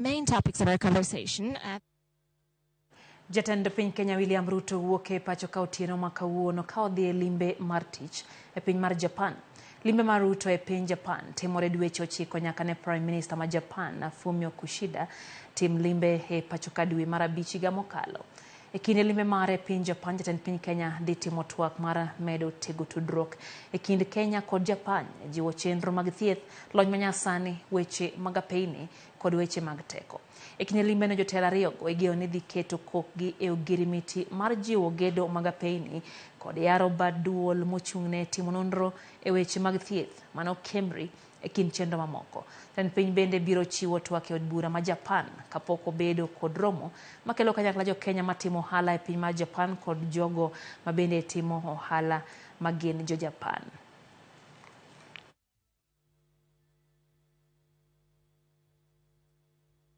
Main topics of our conversation. Jatend piny Kenya William Ruto wuok e pacho ka otieno ma kawuono ka odhi e limbe mar tich e piny mar Japan. Limbe mar Ruto e piny Japan timore dweche 9 nyaka ne Prime Minister ma Japan Fumio Kishida tim limbe e pacho ka dwe mar 5 higa mokalo. E kinde limbe mare e piny Japan, jatend piny Kenya dhi timo twak mar medo tego tudruok e kind Kenya kod Japan, jiwo chenro mag thieth, lony manyasani, weche mag apeyni kod weche mag teko. E kinde limbeno jotelo ariyogo igeno ni dhi keto kokgi e ogirimiti mar jiwo gedo mag apeyni kod yaro bad duol mochung'ne timo nonro e weche mag thieth mano KEMRI e kind chenro mamoko. Jatend piny bende biro chiwo twak e od bura ma Japan kapok obedo kod romo makelo kanyakla jo Kenya matimo ohala e piny mar Japan kod jogo ma bende timo ohala ma gin jo Japan.